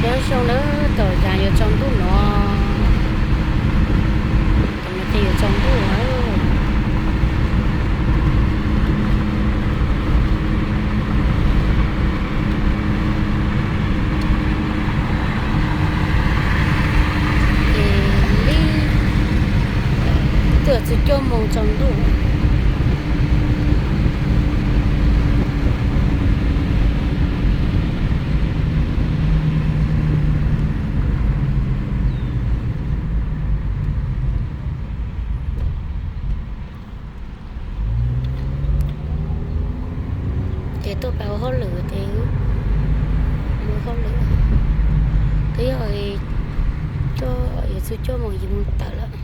Peb zoo lawm, tom yas yuav tsaus ntuj no. Tom no ces yuav tsaus ntuj lawm. Ces li twb yuav txog cuaj moos tsaus ntuj. Ces tuaj pab ua hauj lwm ces mus ua hauj lwm. Twb yog, yog txog cuaj moos yim moos tawm lawm.